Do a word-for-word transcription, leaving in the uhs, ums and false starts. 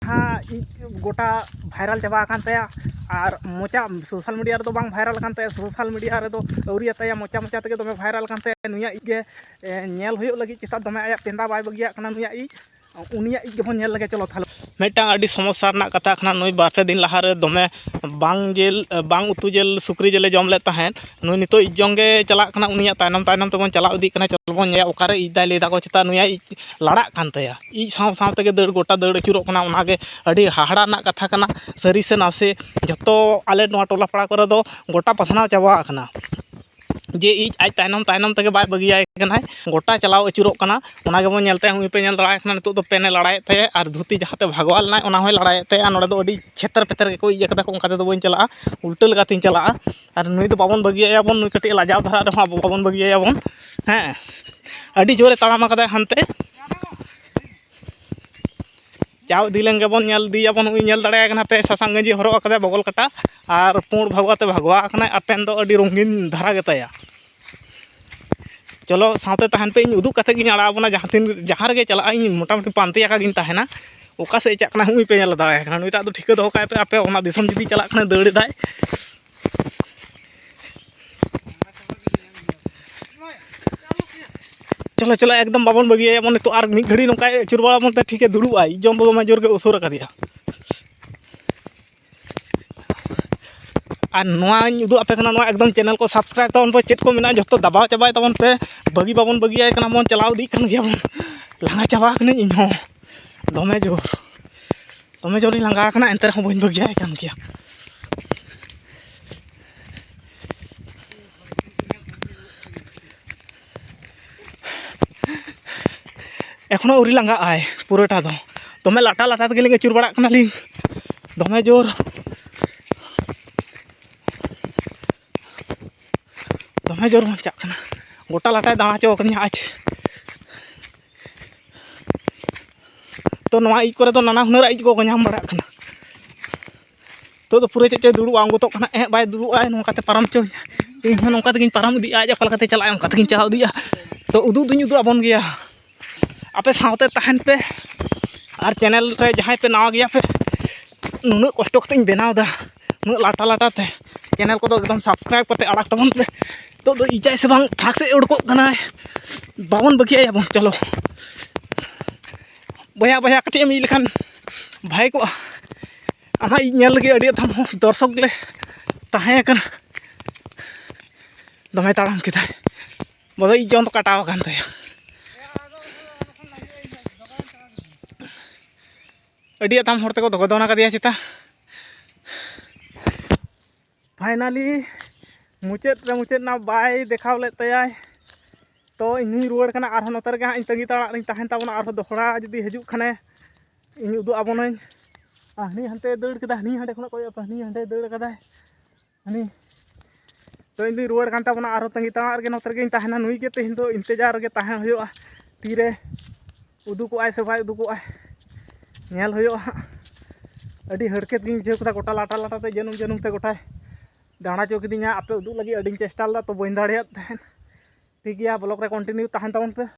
ᱡᱟᱦᱟᱸ ᱤᱡ ᱜᱚᱴᱟ ᱵᱷᱟᱭᱨᱟᱞ ᱪᱟᱵᱟ ᱟᱠᱟᱱ ᱛᱟᱭᱟ, ᱟᱨ ᱢᱚᱪᱟ ᱥᱳᱥᱟᱞ ᱢᱤᱰᱤᱭᱟ ᱨᱮᱫᱚ ᱵᱟᱝ ᱵᱷᱟᱭᱨᱟᱞ ᱟᱠᱟᱱ ᱛᱟᱭᱟ, ᱥᱳᱥᱟᱞ ᱢᱤᱰᱤᱭᱟ ᱨᱮᱫᱚ ᱟᱹᱣᱨᱤᱭᱟᱛᱟᱭᱟ, ᱢᱚᱪᱟ ᱢᱚᱪᱟ ᱛᱮᱜᱮ ᱫᱚᱢᱮ ᱵᱷᱟᱭᱨᱟᱞ ᱟᱠᱟᱱ ᱛᱟᱭᱟ᱾ ᱱᱩᱭᱟᱜ ᱤᱡ ᱜᱮ ᱮ, ᱧᱮᱞ ᱦᱩᱭᱩᱜ ᱞᱟᱹᱜᱤᱫ ᱪᱮᱫᱟᱜ ᱫᱚᱢᱮ ᱟᱭᱟᱜ ᱯᱮᱸᱫᱟ ᱵᱟᱭ ᱵᱟᱹᱜᱤᱭᱟᱜ ᱠᱟᱱᱟ ᱱᱩᱭᱟᱜ ᱤᱡ, ᱩᱱᱤᱭᱟᱜ ᱤᱡ ᱜᱮᱵᱚᱱ ᱧᱮᱞ ᱞᱮᱜᱮ᱾ ᱪᱚᱞᱚ ᱛᱟᱦᱚᱞᱮ᱾ ᱢᱤᱫᱴᱟᱝ ᱟᱹᱰᱤ ᱥᱚᱢᱚᱥᱥᱟ ᱨᱮᱱᱟᱜ ᱠᱟᱛᱷᱟ ᱠᱟᱱᱟ, ᱱᱩᱭ ᱵᱟᱨ ᱯᱮ ᱫᱤᱱ ᱞᱟᱦᱟᱨᱮ ᱫᱚᱢᱮ ᱵᱟᱝ ᱡᱤᱞ, ᱵᱟᱝ ᱩᱛᱩ ᱡᱤᱞ, ᱥᱩᱠᱨᱤ ᱡᱤᱞᱮ ᱡᱚᱢ ᱞᱮᱫ ᱛᱟᱦᱮᱸᱫ᱾ ᱱᱩᱭ ᱱᱤᱛᱚᱜ ᱤᱡ ᱡᱚᱝ ᱜᱮ ᱪᱟᱞᱟᱜ ᱠᱟᱱᱟ, ᱩᱱᱤᱭᱟᱜ ᱛᱟᱭᱱᱚᱢ ᱛᱟᱭᱱᱚᱢ ᱛᱮᱵᱚᱱ ᱪᱟᱞᱟᱣ ᱤᱫᱤᱜ ᱠᱟᱱᱟ᱾ ᱪᱚᱞᱚ ᱵᱚᱱ ᱧᱮᱞᱟ ᱚᱠᱟᱨᱮ ᱤᱡ ᱫᱟᱭ᱾ ᱞᱟᱹᱭ ᱫᱟᱠᱚ ᱪᱮᱛᱟ ᱱᱩᱭᱟᱜ ᱤᱡ ᱞᱟᱲᱟᱜ ᱠᱟᱱ ᱛᱟᱭᱟ, ᱤᱡ ᱥᱟᱶ ᱥᱟᱶ ᱛᱮᱜᱮ ᱫᱟᱹᱲ, ᱜᱚᱴᱟ ᱫᱟᱹᱲ ᱟᱹᱪᱩᱨᱚᱜ ᱠᱟᱱᱟ᱾ ᱚᱱᱟᱜᱮ ᱟᱹᱰᱤ ᱦᱟᱦᱟᱲᱟ ᱨᱮᱱᱟᱜ ᱠᱟᱛᱷᱟ ᱠᱟᱱᱟ, ᱥᱟᱹᱨᱤ ᱥᱮ ᱱᱟᱥᱮ᱾ ᱡᱷᱚᱛᱚ ᱟᱞᱮ ᱱᱚᱣᱟ ᱴᱚᱞᱟ ᱯᱟᱲᱟ ᱠᱚᱨᱮ ᱫᱚ ᱜᱚᱴᱟ ᱯᱟᱥᱱᱟᱣ ᱪᱟᱵᱟ ᱟᱠᱟᱱᱟ᱾ ᱡᱮ ᱤᱡ ᱟᱡ ᱛᱟᱭᱱᱚᱢ ᱛᱟᱭᱱᱚᱢ ᱛᱮᱜᱮ ᱵᱟᱭ ᱵᱟᱹᱜᱤᱭᱟᱭ ᱠᱟᱱᱟᱭ, ᱜᱚᱴᱟ ᱪᱟᱞᱟᱣ ᱟᱹᱪᱩᱨᱚᱜ ᱠᱟᱱᱟ᱾ ᱚᱱᱟ ᱜᱮᱵᱚᱱ ᱧᱮᱞ ᱛᱟᱭᱟ, ᱦᱩᱭ ᱯᱮ ᱧᱮᱞ ᱫᱟᱲᱮᱭᱟᱭ ᱠᱟᱱᱟ, ᱱᱤᱛᱚᱜ ᱫᱚ ᱯᱮᱱᱮ ᱞᱟᱲᱟᱭᱮᱫ ᱛᱟᱭᱟ ᱟᱨ ᱫᱷᱩᱛᱤ ᱡᱟᱦᱟᱸᱛᱮ ᱵᱷᱟᱜᱚᱣᱟ ᱞᱮᱱᱟᱭ ᱚᱱᱟ ᱦᱚᱸᱭ ᱞᱟᱲᱟᱭᱮᱫ ᱛᱟᱭᱟ᱾ ᱱᱚᱰᱮ ᱫᱚ ᱟᱹᱰᱤ ᱪᱷᱮᱛᱨ ᱯᱮᱛᱨ ᱜᱮᱠᱚ ᱤᱡ ᱟᱠᱟᱫᱟ ᱠᱚ, ᱚᱱᱠᱟ ᱛᱮᱫᱚ ᱵᱟᱹᱧ ᱪᱟᱞᱟᱜᱼᱟ, ᱩᱞᱴᱟᱹ ᱞᱮᱠᱟᱛᱤᱧ ᱪᱟᱞᱟᱜᱼᱟ᱾ ᱟᱨ ᱱᱩᱭ ᱫᱚ ᱵᱟᱵᱚᱱ ᱵᱟᱹᱜᱤᱭᱟᱭᱟ ᱵᱚᱱ, ᱱᱩᱭ ᱠᱟᱹᱴᱤᱡ ᱞᱟᱡᱟᱣ ᱫᱷᱟᱨᱟ ᱨᱮᱦᱚᱸ ᱟᱵᱚ ᱵᱟᱵᱚᱱ ᱵᱟᱹᱜᱤᱭᱟᱭᱟ ᱵᱚᱱ᱾ ᱦᱮᱸ, ᱟᱹᱰᱤ ᱡᱳᱨᱮ ᱛᱟᱲᱟᱢ ᱟᱠᱟᱫᱟᱭ ᱦᱟᱱᱛᱮ᱾ ᱪᱟᱣ ᱤᱫᱤ ᱞᱮᱱ ᱜᱮᱵᱚᱱ, ᱧᱮᱞ ᱤᱫᱤᱭᱟᱵᱚᱱ᱾ ᱱᱩᱭ ᱧᱮᱞ ᱫᱟᱲᱮᱭᱟᱭ ᱠᱟᱱᱟ ᱯᱮ, ᱥᱟᱥᱟᱝ ᱜᱮᱧᱡᱤ ᱦᱚᱨᱚᱜ ᱟᱠᱟᱫᱟᱭ, ᱵᱚᱜᱚᱞ ᱠᱟᱴᱟ ᱟᱨ ᱯᱩᱸᱰ ᱵᱷᱟᱜᱽᱣᱟ ᱛᱮ ᱵᱷᱟᱜᱽᱣᱟ ᱟᱠᱟᱱᱟᱭ, ᱟᱨ ᱯᱮᱱ ᱫᱚ ᱟᱹᱰᱤ ᱨᱚᱝᱜᱤᱱ ᱫᱷᱟᱨᱟ ᱜᱮᱛᱟᱭᱟ᱾ ᱪᱚᱞᱚ ᱥᱟᱶᱛᱮ ᱛᱟᱦᱮᱱ ᱯᱮ, ᱤᱧ ᱩᱫᱩᱜ ᱠᱟᱛᱮ ᱜᱤᱧ ᱟᱲᱟᱜ ᱟᱵᱚᱱᱟ᱾ ᱡᱟᱦᱟᱸ ᱛᱤᱱ, ᱡᱟᱦᱟᱸ ᱨᱮᱜᱮ ᱪᱟᱞᱟᱜᱼᱟ, ᱤᱧ ᱢᱚᱴᱟᱢᱩᱴᱤ ᱯᱟᱱᱛᱮ ᱟᱠᱟ ᱜᱤᱧ ᱛᱟᱦᱮᱱᱟ᱾ ᱚᱠᱟ ᱥᱮᱫ ᱮ ᱪᱟᱜ ᱠᱟᱱᱟ ᱦᱩᱭ ᱯᱮ ᱧᱮᱞ ᱫᱟᱲᱮᱭᱟᱭ ᱠᱟᱱᱟ᱾ ᱱᱩᱭᱴᱟᱜ ᱫᱚ ᱴᱷᱤᱠᱟᱹ ᱫᱚᱦᱚ ᱠᱟᱭ ᱯᱮ ᱟᱯᱮ, ᱚᱱᱟ ᱫᱤᱥᱚᱢ ᱡᱩᱫᱤ ᱪᱟᱞᱟᱜ ᱠᱷᱟᱱᱮ ᱫᱟᱹᱲ ᱮᱫᱟᱭ᱾ ᱪᱚᱞᱚ, ᱪᱚᱞᱚ, ᱮᱠᱫᱚᱢ ᱵᱟᱵᱚᱱ ᱵᱟᱹᱜᱤᱭᱟᱭᱟ ᱵᱚᱱ ᱱᱤᱛᱚᱜ᱾ ᱟᱨ ᱢᱤᱫ ᱜᱷᱟᱹᱲᱤ ᱱᱚᱝᱠᱟᱭ ᱟᱹᱪᱩᱨ ᱵᱟᱲᱟ ᱵᱚᱱ ᱛᱮ ᱴᱷᱤᱠᱮ ᱫᱩᱲᱩᱵ ᱟᱭ᱾ ᱡᱚᱢ ᱫᱚ ᱫᱚᱢᱮ ᱡᱳᱨ ᱜᱮ ᱩᱥᱩᱨ ᱟᱠᱟᱫᱮᱭᱟ᱾ ᱟᱨ ᱱᱚᱣᱟᱧ ᱩᱫᱩᱜ ᱟᱯᱮ ᱠᱟᱱᱟ, ᱱᱚᱣᱟ ᱮᱠᱫᱚᱢ ᱪᱮᱱᱮᱞ ᱠᱚ ᱥᱟᱵᱥᱠᱨᱟᱭᱤᱵᱽ ᱛᱟᱵᱚᱱ ᱯᱮ, ᱪᱮᱫ ᱠᱚ ᱢᱮᱱᱟᱜᱼᱟ ᱡᱷᱚᱛᱚ ᱫᱟᱵᱟᱣ ᱪᱟᱵᱟᱭ ᱛᱟᱵᱚᱱ ᱯᱮ᱾ ᱵᱟᱹᱜᱤ ᱵᱟᱵᱚᱱ ᱵᱟᱹᱜᱤᱭᱟᱭ ᱠᱟᱱᱟ ᱵᱚᱱ, ᱪᱟᱞᱟᱣ ᱤᱫᱤᱜ ᱠᱟᱱ ᱜᱮᱭᱟ ᱵᱚᱱ᱾ ᱞᱟᱸᱜᱟ ᱪᱟᱵᱟ ᱟᱠᱟᱱᱟᱹᱧ ᱤᱧ ᱦᱚᱸ ᱫᱚᱢᱮ ᱡᱳᱨ᱾ ᱫᱚᱢᱮ ᱡᱳᱨᱤᱧ ᱞᱟᱸᱜᱟ ᱟᱠᱟᱱᱟ, ᱮᱱᱛᱮ ᱨᱮᱦᱚᱸ ᱵᱟᱹᱧ ᱵᱟᱹᱜᱤᱭᱟᱭ ᱠᱟᱱ ᱜᱮᱭᱟ᱾ ᱮᱠᱷᱚᱱᱳ ᱟᱹᱣᱨᱤ ᱞᱟᱸᱜᱟᱜ ᱟᱭ ᱯᱩᱨᱟᱹᱴᱟ ᱫᱚ᱾ ᱫᱚᱢᱮ ᱞᱟᱴᱟ ᱞᱟᱴᱟ ᱛᱮᱜᱮᱞᱤᱧ ᱟᱹᱪᱩᱨ ᱵᱟᱲᱟᱜ ᱠᱟᱱᱟᱞᱤᱧ, ᱫᱚᱢᱮ ᱡᱳᱨ, ᱫᱚᱢᱮ ᱡᱳᱨ ᱵᱟᱧᱪᱟᱜ ᱠᱟᱱᱟ᱾ ᱜᱚᱴᱟ ᱞᱟᱴᱟᱭ ᱫᱟᱬᱟ ᱦᱚᱪᱚ ᱠᱟᱫᱤᱧᱟ ᱟᱡ᱾ ᱛᱚ, ᱱᱚᱣᱟ ᱤᱡ ᱠᱚᱨᱮ ᱫᱚ ᱱᱟᱱᱟ ᱦᱩᱱᱟᱹᱨᱟᱜ ᱤᱡ ᱠᱚᱠᱚ ᱧᱟᱢ ᱵᱟᱲᱟᱜ ᱠᱟᱱᱟ᱾ ᱱᱤᱛᱚᱜ ᱫᱚ ᱯᱩᱨᱟᱹ ᱪᱮᱫ ᱪᱚᱭ ᱫᱩᱲᱩᱵᱼᱟ, ᱚᱝᱜᱚᱛᱚᱜ ᱠᱟᱱᱟ᱾ ᱮᱦᱮᱸᱜ, ᱵᱟᱭ ᱫᱩᱲᱩᱵᱼᱟᱭ, ᱱᱚᱝᱠᱟᱛᱮ ᱯᱟᱨᱚᱢ ᱦᱚᱪᱚᱧᱟ᱾ ᱤᱧ ᱦᱚᱸ ᱱᱚᱝᱠᱟ ᱛᱮᱜᱤᱧ ᱯᱟᱨᱚᱢ ᱤᱫᱤᱜᱼᱟ, ᱟᱡ ᱚᱠᱟ ᱞᱮᱠᱟᱛᱮ ᱪᱟᱞᱟᱜᱼᱟᱭ, ᱚᱱᱠᱟ ᱛᱮᱜᱤᱧ ᱪᱟᱞᱟᱣ ᱤᱫᱤᱜᱼᱟ᱾ ᱛᱚ, ᱩᱫᱩᱜ ᱫᱩᱧ ᱩᱫᱩᱜ ᱟᱵᱚᱱ ᱜᱮᱭᱟ, ᱟᱯᱮ ᱥᱟᱶᱛᱮ ᱛᱟᱦᱮᱱ ᱯᱮ᱾ ᱟᱨ ᱪᱮᱱᱮᱞ ᱨᱮ ᱡᱟᱦᱟᱸᱭ ᱯᱮ ᱱᱟᱣᱟ ᱜᱮᱭᱟ ᱯᱮ, ᱱᱩᱱᱟᱹᱜ ᱠᱚᱥᱴᱚ ᱠᱟᱛᱮᱧ ᱵᱮᱱᱟᱣ ᱮᱫᱟ, ᱩᱱᱟᱹᱜ ᱞᱟᱴᱟ ᱞᱟᱴᱟ ᱛᱮ, ᱪᱮᱱᱮᱞ ᱠᱚᱫᱚ ᱮᱠᱫᱚᱢ ᱥᱟᱵᱥᱠᱨᱟᱭᱤᱵᱽ ᱠᱟᱛᱮ ᱟᱲᱟᱜ ᱛᱟᱵᱚᱱ ᱯᱮ᱾ ᱱᱤᱛᱚᱜ ᱫᱚ ᱤᱡᱟᱭ ᱥᱮ ᱵᱟᱝ ᱯᱷᱟᱸᱠ ᱥᱮᱫ ᱩᱰᱩᱠᱚᱜ ᱠᱟᱱᱟᱭ, ᱵᱟᱵᱚᱱ ᱵᱟᱹᱜᱤᱭᱟᱭᱟᱵᱚᱱ᱾ ᱪᱚᱞᱚ ᱵᱚᱭᱦᱟ, ᱵᱚᱭᱦᱟ ᱠᱟᱹᱴᱤᱡ ᱮᱢ ᱤᱡ ᱞᱮᱠᱷᱟᱱ ᱵᱷᱟᱭ ᱠᱚᱜᱼᱟ᱾ ᱟᱢᱟᱜ ᱤᱡ ᱧᱮᱞ ᱞᱟᱹᱜᱤᱫ ᱟᱹᱰᱤ ᱟᱛᱷᱟᱢ ᱫᱚᱨᱥᱚᱠ ᱞᱮ ᱛᱟᱦᱮᱸ ᱠᱟᱱᱟ᱾ ᱫᱚᱢᱮ ᱛᱟᱲᱟᱢ ᱠᱮᱫᱟᱭ, ᱵᱚᱞᱮ ᱤᱡ ᱡᱚᱢ ᱫᱚ ᱠᱟᱴᱟᱣ ᱟᱠᱟᱱ ᱛᱟᱭᱟ᱾ ᱟᱹᱰᱤ ᱟᱛᱟᱢ ᱦᱚᱲ ᱛᱮᱠᱚ ᱫᱚᱜᱚ ᱫᱚᱱ ᱟᱠᱟᱫᱮᱭᱟ ᱪᱮᱛᱟ᱾ ᱯᱷᱟᱭᱱᱟᱞᱤ ᱢᱩᱪᱟᱹᱫ ᱨᱮ ᱢᱩᱪᱟᱹᱫ ᱮᱱᱟ, ᱵᱟᱭ ᱫᱮᱠᱷᱟᱣ ᱞᱮᱫ ᱛᱟᱭᱟᱭ᱾ ᱛᱚ ᱤᱧ ᱦᱚᱧ ᱨᱩᱣᱟᱹᱲ ᱠᱟᱱᱟ, ᱟᱨᱦᱚᱸ ᱱᱚᱛᱮ ᱨᱮᱜᱮ ᱦᱟᱸᱜ ᱤᱧ ᱛᱟᱺᱜᱤ ᱛᱟᱲᱟᱜ ᱨᱤᱧ ᱛᱟᱦᱮᱱ ᱛᱟᱵᱚᱱᱟ᱾ ᱟᱨᱦᱚᱸ ᱫᱚᱦᱲᱟ ᱡᱩᱫᱤ ᱦᱤᱡᱩᱜ ᱠᱷᱟᱱᱮ ᱤᱧ ᱩᱫᱩᱜ ᱟᱵᱚᱱᱟᱹᱧ᱾ ᱟᱨ ᱦᱟᱹᱱᱤ ᱦᱟᱱᱛᱮ ᱫᱟᱹᱲ ᱠᱮᱫᱟ, ᱦᱟᱹᱱᱤ ᱦᱟᱸᱰᱮ ᱠᱷᱚᱱᱟᱜ ᱠᱚᱭᱚᱜ ᱯᱮ, ᱦᱟᱹᱱᱤ ᱦᱟᱸᱰᱮ ᱫᱟᱹᱲ ᱠᱟᱫᱟᱭ ᱦᱟᱹᱱᱤ᱾ ᱛᱚ ᱤᱧ ᱫᱩᱧ ᱨᱩᱣᱟᱹᱲ ᱠᱟᱱ ᱛᱟᱵᱚᱱᱟ, ᱟᱨᱦᱚᱸ ᱛᱟᱺᱜᱤ ᱛᱟᱲᱟᱜ ᱨᱮᱜᱮ ᱱᱚᱛᱮ ᱨᱮᱜᱮᱧ ᱛᱟᱦᱮᱱᱟ᱾ ᱱᱩᱭ ᱜᱮ ᱛᱮᱦᱮᱧ ᱫᱚ ᱤᱱᱛᱮᱡᱟᱨ ᱨᱮᱜᱮ ᱛᱟᱦᱮᱸ ᱦᱩᱭᱩᱜᱼᱟ, ᱛᱤᱨᱮ ᱩᱫᱩᱜᱚᱜᱼᱟᱭ ᱥᱮ ᱵᱟᱭ ᱩᱫᱩᱜᱚᱜᱼᱟᱭ, ᱧᱮᱞ ᱦᱩᱭᱩᱜᱼᱟ ᱦᱟᱸᱜ᱾ ᱟᱹᱰᱤ ᱦᱟᱹᱨᱠᱮᱛ ᱜᱤᱧ ᱵᱩᱡᱷᱟᱹᱣ ᱠᱮᱫᱟ, ᱜᱚᱴᱟ ᱞᱟᱴᱟ ᱞᱟᱴᱟ ᱛᱮ ᱡᱟᱹᱱᱩᱢ ᱡᱟᱹᱱᱩᱢ ᱛᱮ ᱜᱚᱴᱟᱭ ᱫᱟᱬᱟ ᱦᱚᱪᱚ ᱠᱤᱫᱤᱧᱟ᱾ ᱟᱯᱮ ᱩᱫᱩᱜ ᱞᱟᱹᱜᱤᱫ ᱟᱹᱰᱤᱧ ᱪᱮᱥᱴᱟ ᱞᱮᱫᱟ, ᱛᱚ ᱵᱟᱹᱧ ᱫᱟᱲᱮᱭᱟᱫ ᱛᱟᱦᱮᱸᱫ᱾ ᱴᱷᱤᱠ ᱜᱮᱭᱟ, ᱵᱞᱚᱜ ᱨᱮ ᱠᱚᱱᱴᱤᱱᱤᱭᱩ ᱛᱟᱦᱮᱱ ᱛᱟᱵᱚᱱ ᱯᱮ᱾